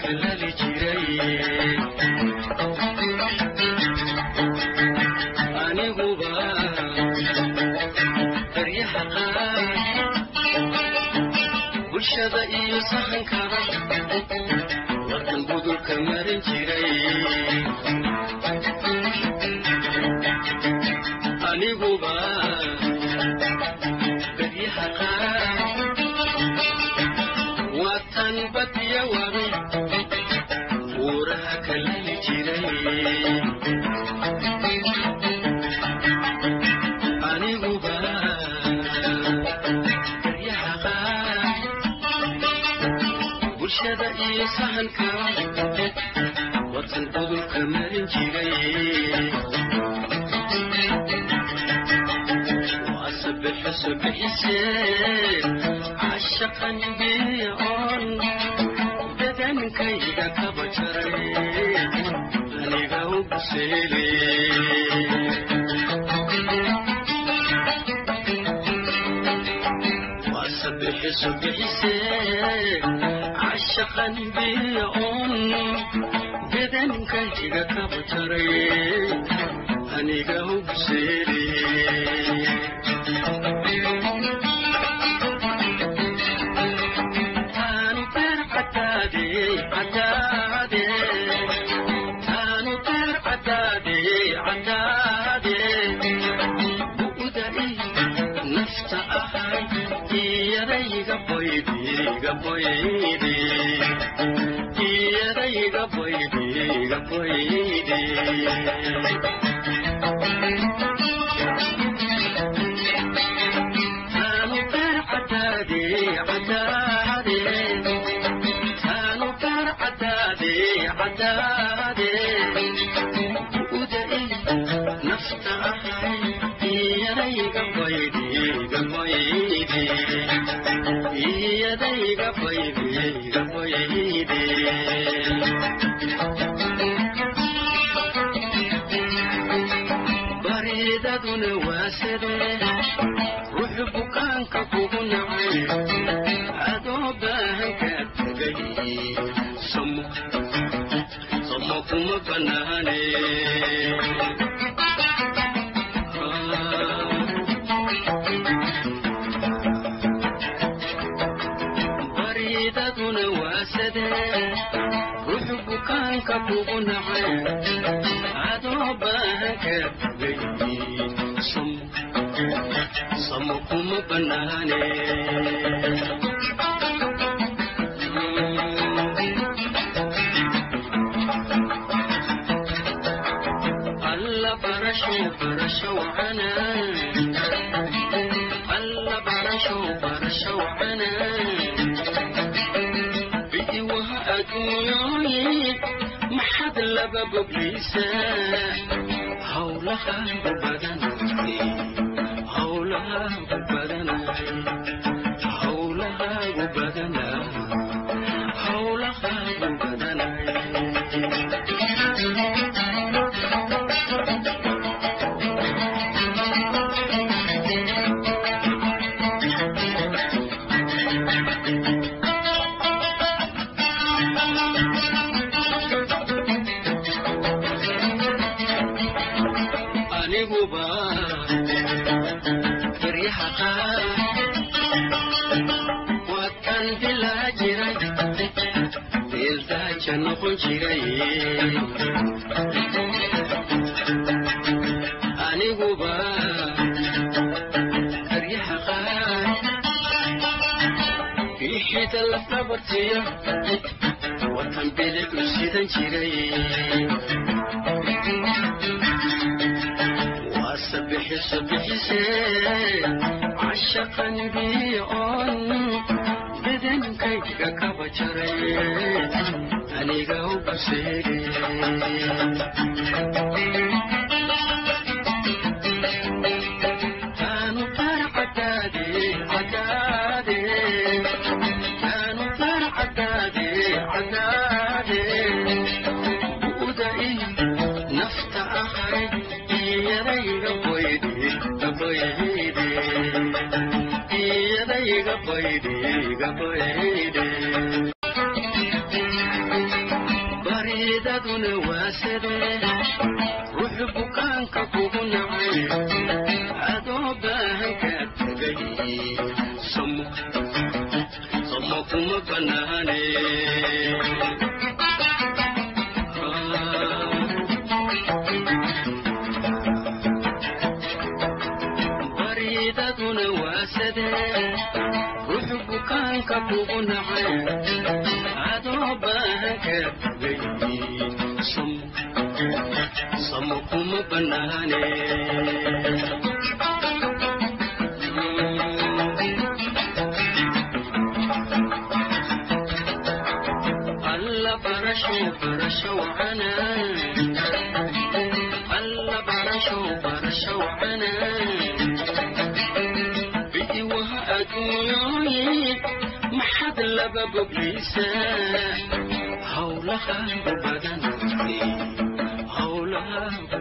Kalali jiray aniguba baryaha qaar bulshada iyo sahankaba wadan budulka marin jiray aniguba baryaha qaar watan badiya wabi buuraha kalali jiray aniguba baryaha qaar bulshada iyo sahanka watan budulka marin jiray subxisee cashaqan biicon badankayga kaba jaray aniga uguseele subxisee cashaqan biicon badankayga kaba jaray aniga uguseele Baridaduna waa sidee ruux bukaanka kugu nacay adoo baahan ka tagay samo samo kuma banaane. Baridaduna waa sidee ruux bukaanka kugu nacay adoo baahan ka tagay samo samo kuma banaane. Alla barasho barasho wacana alla barasho barasho wacana biiwaha adduunyooyi maxad laba boglaysaa hawlahaagu badanay hawlahaagu badanay hawlahaagu badanay hawlahaagu badanay. Aniguba baryaha qaar watan bilaa jiray beeldaaja noqon jiray aniguba baryaha qaar biixida lafdhabartiya watan bilic u sidan jiray. Subxisee cashaqan biicon badankayga kaba jaray aniga ubaseere. Taanu bar cadaade cadaade taanu bar cadaade cadaade bu'da iyo nafta ahay iyadayga boyde boyde iyadayga boyde boyde. Waa sidee ruux bukaanka kugu nacay, adoo baahan ka tegay? Samo samo kuma banaane. Baridaduna waa sidee ruux bukaanka kugu nacay, adoo baahan ka tegay? Samo samo kuma banaane. Alla barasho barasho wacana, alla barasho barasho wacana, bi'iwaha adduunyooyi maxad laba boglaysaa? Howlahaagu badan, howlahaagu